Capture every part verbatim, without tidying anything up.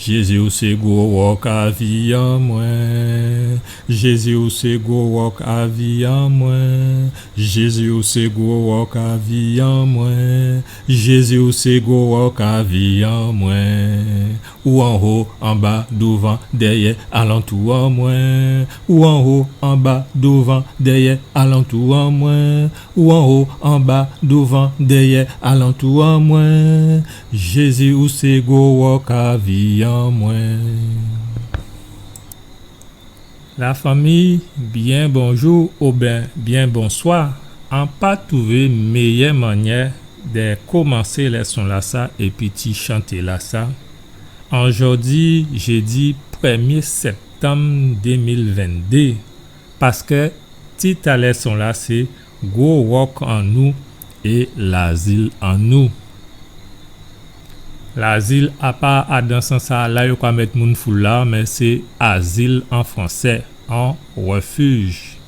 Jézi, ou sé gwo wòk a vi an mwen. Jézi, ou sé gwo wòk a vi an mwen. Jézi, ou sé gwo wòk a vi an mwen. Jézi, ou sé gwo wòk a vi an mwen. Ou anwo, anba, douvan, dèyè, alantou an mwen. Ou anwo, anba, douvan, dèyè, alantou an mwen. Ou anwo, anba, douvan, dèyè, alantou an mwen. Jézi, ou sé gwo wòk a vi an mwen. Lafanmi, byen bonjou oben byen bonswa. An pa twouvé méyè mannyè dè komansé lèson-lasa épi ti chanté-lasa. An jòdi, jédi prèmyé sèptanm dé mil venndé, paskè tit a lèson-la sé Gwo wòk an nou é lazil an nou. Lazil, a pa adan sans-la yo ka mèt moun foul la, mé sé azil an fransé, an refuge.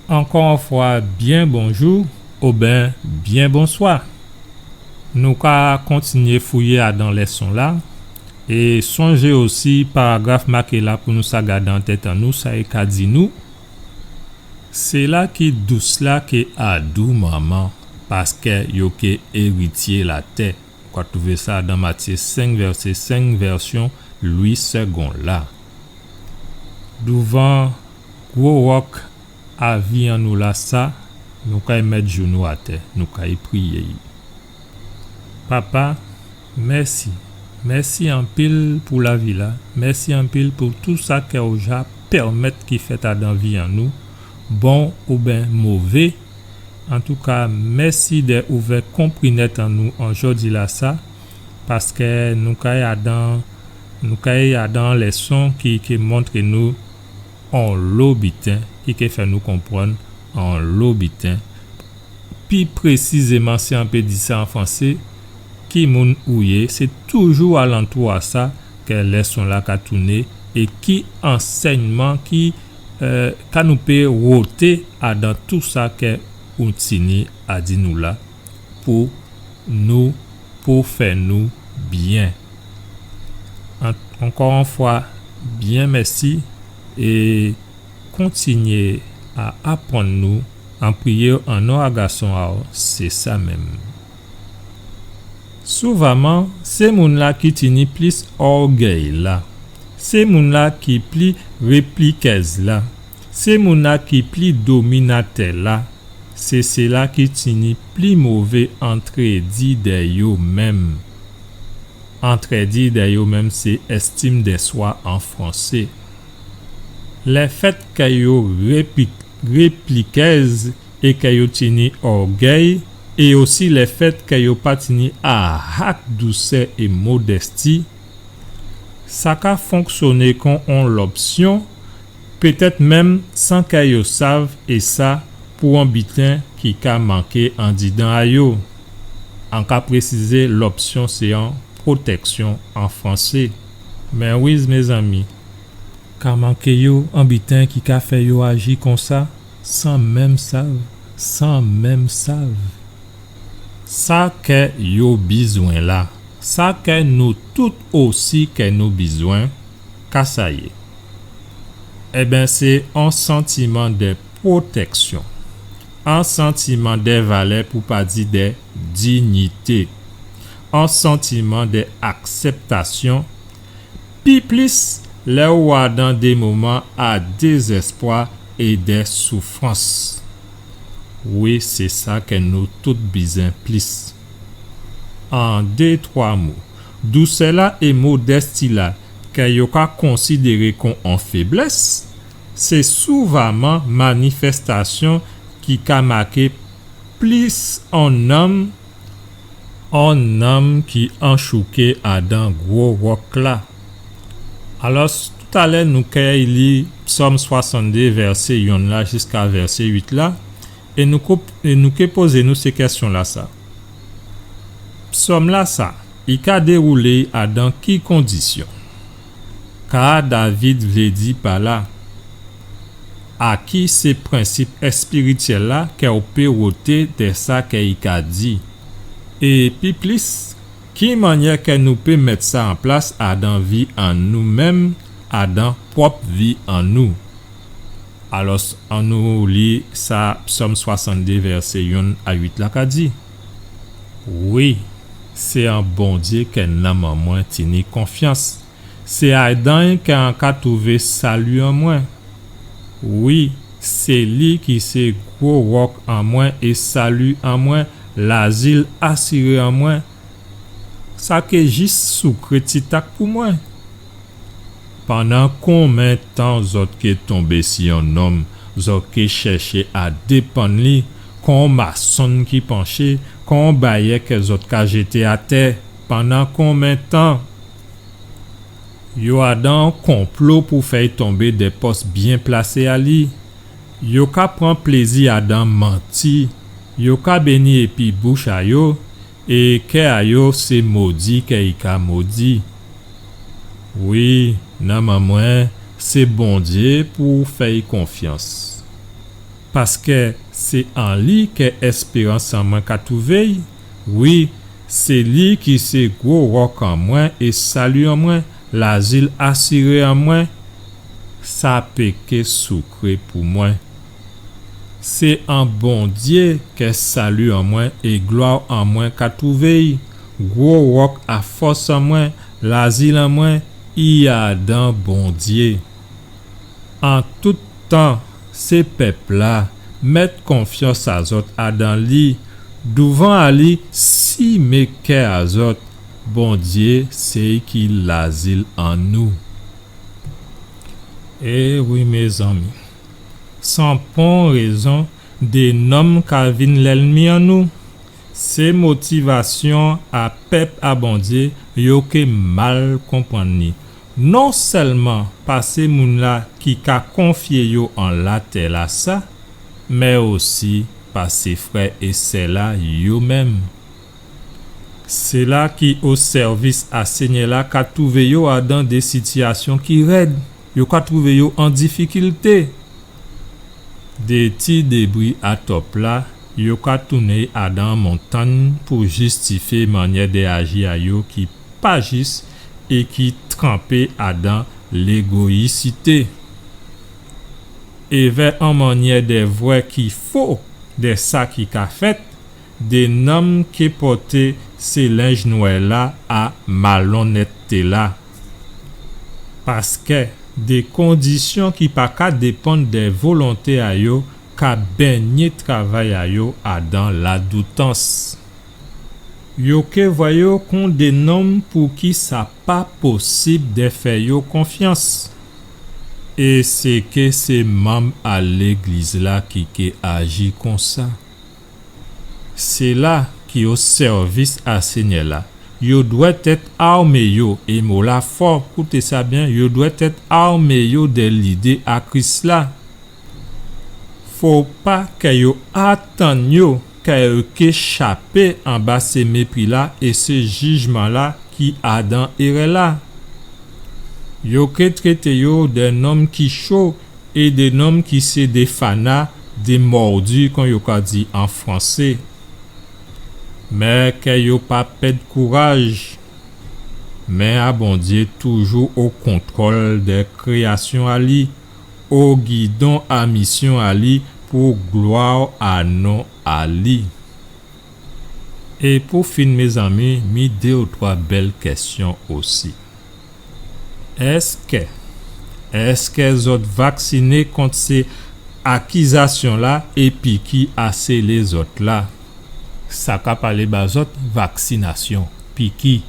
Ankò on fwa, byen bonjou oben byen bonswa. Nou ka kontinyé fouyé adan lèson-la, é sonjé osi paragraf maké la pou nou sa gadé an tèt an nou, sa i ka di nou, Sila ki dous la ké adou manman, paskè yo ké érityé latè. Ou ka twouvé sa dan Matyé senk, vèsé senk, vèsyon Lwi Sègon la. Douvan gwo wòk a vi an nou lasa, nou kay mèt jounou atè, nou kay priyé. Papa, mèsi. Mèsi anpil pou lavi-la. Mèsi anpil pou tou sa kè ou ja pèmèt ki fèt adan vi an nou, bon oben mové. Antouka, mèsi dè ouvè konprinèt an nou an jòdi-lasa, paskè nou kay adan, nou kay adan lèson ki, ki montré nou onlo biten, ki ké fè nou konprann onlo biten. Pi présizéman, si an pé di sa an fransé, ki moun ou yé, sé toujou alantou a sa kè lèson-la ka touné, é ki ansèyman ki, euh, ka nou pé woté adan tou sa kè ou tini a di nou la pou nou, pou fè nou byen. An-, ankò on fwa, byen mèsi, é kontinyé a aprann nou, an priyé an non a gason a'w, sé sa menm. Souvaman, sé moun-la ki tini plis ògèy la, sé moun-la ki pli réplikèz la, sé moun-la ki pli dominatè la, sé sila ki tini pli mové antrèdi dè yo menm. Antrèdi dè yo menm, sé estime de soi an fransé. Lèfèt kè yo répi-, réplikèz é kè yo tini ògèy, é osi lèfèt kè yo pa tini ahak dousè é modèsti, sa ka fonksyoné kon on lòpsyon, pétèt menm san kè yo sav, é sa pou on biten ki ka manké andidan a yo. An ka présizé, lòpsyon sé on pwotèksyon an fransé. Mé wi, mézanmi, ka manké yo on biten ki ka fè yo aji konsa, san menm sav, san menm sav. Sa kè yo bizwen la, sa kè nou tout osi kè nou bizwen, ka sa yé? Ében, sé on santiman dè pwotèksyon, on santiman dè valè, pou pa di dè dinyité, on santiman dè aksèptasyon, pi plis lè ou adan dé moman a dézèspwa é dè soufrans. Wi, sé sa kè nou tout bizwen plis. An dé, twa mo, dousè-la é modèsti-la, kè yo ka konsidéré kon on féblès, sé souvaman manifèstasyon ki ka maké plis on nanm, on nanm ki anchouké adan gwo wòk-la. Alò, toutalè, nou kay li Psòm swasanndé, vèsé yonn la jiska vèsé uit la, é nou ko-, é nou ké pozé nou sé kèsyon-lasa. Psòm-lasa, i ka déwoulé adan ki kondisyon? Ka David vlé di pa la? A ki sé prensip èspirityèl la kè ou pé woté dè sa kè i ka di? É pi plis, Ki mannyè kè nou pé mèt sa an plas adan vi an nou menm, adan pwòp vi an nou? Alòs, annou li sa Psòm swasanndé, vèsé yonn a uit la ka di: Wi, sé an Bondyé kè nanm an mwen tini konfyans. Sé adan'y kè an ka twouvé sali an mwen. Wi, sé li ki sé gwo wòk an mwen é sali an mwen, lazil asiré an mwen. Sa ké jis soukré titak pou mwen. Pandan konbyen tan zòt ké tonbé si on nonm, zòt ké chèché a dépann li, kon on masonn ki panché, kon on bayè kè zòt ka jété atè? Pandan konbyen tan? Yo adan konplo pou fè'y tonbé dè pòs byen plasé a li. Yo ka pran plézi adan manti. Yo ka béni épi bouch a yo, é kè a yo sé modi kè i ka modi. Wi, nanm an mwen, sé Bondyé pou fè'y konfyans. Paskè sé an li kè èspérans an mwen ka twouvé'y. Wi, sé li ki sé gwo wòk an mwen é sali an mwen, lazil asiré an mwen. Sa pé ké soukré pou mwen. Sé an Bondyé kè sali an mwen é glwa an mwen ka twouvé'y. Gwo wòk a fòs an mwen, lazil an mwen, i adan Bondyé. An tout tan, sé pèp-la mèt konfyans a zòt adan li, douvan a li simé kè a zòt. Bondyé sé ki lazil an nou. É wi, mézanmi, san pon rézon, dé nonm ka vin lènmi an nou. Sé motivasyon a pèp a Bondyé yo ké mal konprann li. Non sèlman pa sé moun-la ki ka konfyé yo an latè-lasa, mé osi pa sé frè é sè-la yo menm. Séla ki o sèvis a Sényè-la ka twouvé yo adan dé sitiyasyon ki rèd, yo ka twouvé yo an difikilté. Dé ti débri a tòp-la, yo ka tounen adan montangn pou jistifyé mannyè dè aji a yo ki pa jis é ki tranpé adan légoyisité. Èvè on mannyè dè vwè ki fo dè sa ki ka fèt, dé nonm ké pòté sé lenj nwè-la a malonnètté-la. Paskè dé kondisyon ki pa ka dépann dè volonté a yo ka bengné travay a yo adan ladoutans. Yo ké vwè yo kon dé nonm pou ki sa pa posib dè fè yo konfyans. É sé ké sé manm a légliz-la ki ké aji konsa. Séla ki o sèvis a Sényè-la, yo dwèt èt armé yo, é mo-la fò, kouté sa byen, yo dwèt èt armé yo dè lidé a Kris-la. Fo pa kè yo atann yo kè yo ké chapé anba sé mépri-la é sé jijman-la ki adan érè-la. Yo ké trété yo dè nonm ki cho é dè nonm ki sé dè fana, dè mòdi, kon yo ka di an fransé. Mé kè yo pa pèd kouraj. Men a Bondyé toujou o kontwòl dè kréyasyon a li, o gidon a misyon a li pou glwa a non a li. É pou fin, mézanmi, mi dé ou twa bèl kèsyon osi. Èskè, èskè zòt vaksiné kont sé akizasyon-la é piki a sé lézòt-la? Sa ka palé ba zòt vaksinasyon, piki.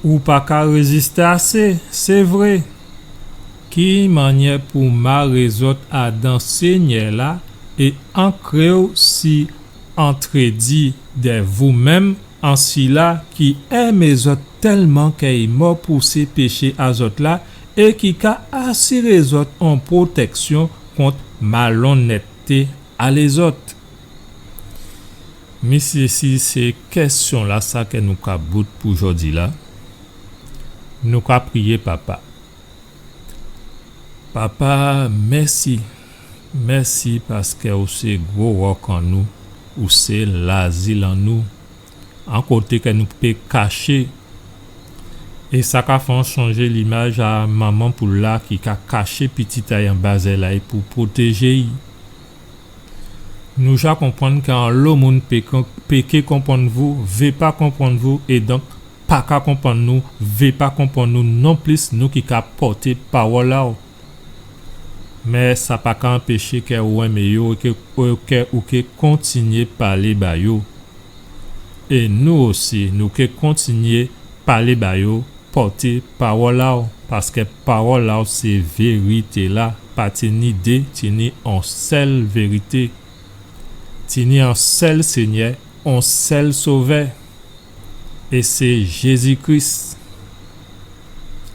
Ou pa ka rézisté a sé, sé vré. Ki mannyè pou maré zòt adan Sényè-la é ankré-w si antrédi dè vou menm an sila ki enmé zòt tèlman kè i mò pou sé péché a zòt la é ki ka asiré zòt on pwotèksyon kont malonnètté a lézòt. Mésyé, si sé kèsyon-lasa kè nou ka bout pou jòdi-la, nou ka priyé, Papa. Papa, mèsi. Mèsi paskè ou sé gwo wòk an nou, ou sé lazil an nou. an koté kè nou pé kaché. É sa ka fè an sonjé limaj a manman poul-la ki ka kaché pitit a-y anba zèl a-y pou pwotéjé-y. Nou ja konprann kè anlo moun pé kon-, pé ké konprann vou, vé pa konprann vou, é donk pa ka konprann nou, vé pa konprann nou nonplis, nou ki ka pòté pawòl a-w. Mé sa pa ka anpéché kè ou enmé yo, é kè, é kè ou ké kontinyé palé ba yo. É nou osi, nou ké kontinyé palé ba yo, pòté pawòl a-w, paskè pawòl a-w sé vérité-la, pa tini dé, tini on sèl vérité. Tini on sèl Sényè, on sèl Sovè. É sé Jézi Kris.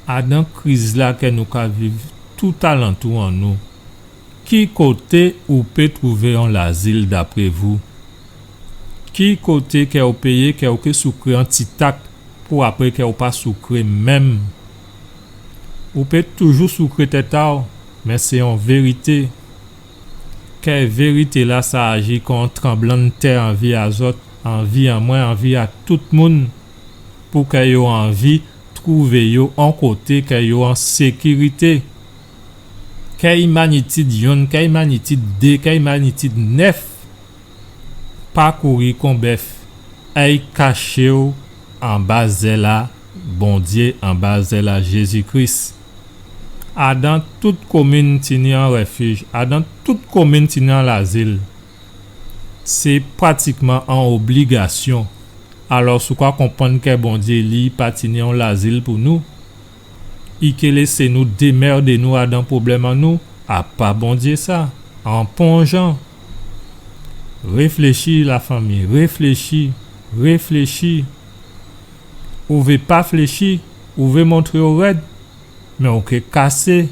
Adan kriz-la kè nou ka viv tout alantou an nou, ki koté ou pé twouvé on lazil dapré vou? Ki koté kè ou pé yé kè ou ké soukré on ti tak pou apré kè ou pa soukré menm? Ou pé toujou soukré tèt a-w, mé sé on vérité. Kè vérité-lasa aji kon tranblanntè an vi a zòt, an vi an mwen, an vi a tout moun, pou kè yo anvi twouvé yo on koté kè yo an sékirité. Kè imanitid yonn, kè imanitid dé, kè imanitid nèf pa kouri kon bèf, ay kaché-w anba zèl a Bondyé, anba zèl a Jézi Kris. Adan tout komin tini on rèfij, adan tout komin tini on lazil. Sé pratikman on obligasyon. Alò, si ou ka konprann kè Bondyé, li, pa tini on lazil pou nou, i ké lésé nou démèdé nou adan pwoblèm an nou, a pa Bondyé sa, an pon jan. Réfléchi, lafanmi, réfléchi, réfléchi. Ou vé pa fléchi, ou vé montré-w rèd, mé ou ké kasé.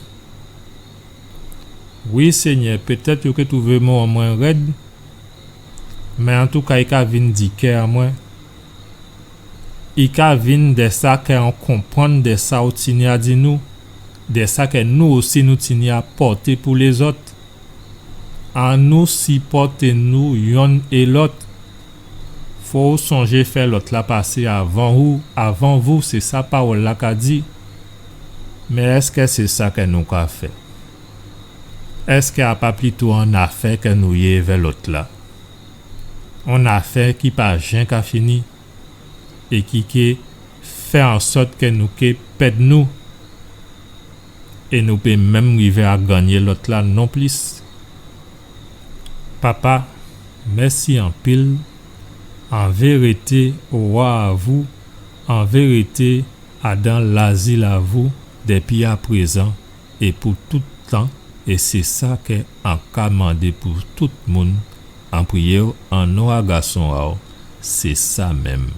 Wi, Sényè, pétèt yo ké twouvé mo an mwen rèd, mé antouka, i ka vin di kè an mwen. I ka vin dè sa kè an konprann dè sa ou tini a di nou, dè sa kè nou osi nou tini a pòté pou lézòt. Annou sipòté nou yonn é lòt. Fò ou sonjé fè lòt-la pasé avan ou, avan vou, sé sa pawòl-la ka di. Mé èskè sé sa kè nou ka fè? Èskè a pa plito on afè kè nou yé èvè lòt-la? On afè ki pa jen ka fini é ki ké fè an sòt kè nou ké pèd nou, é nou pé menm rivé a gannyé lòt-la nonplis. Papa, mèsi anpil. An vérité, owa a vou, an vérité, adan lazil a vou, dépi aprézan é pou tout tan, é sé sa kè an ka mandé pou tout moun, an priyé-w an non a Gason a-w, sé sa menm.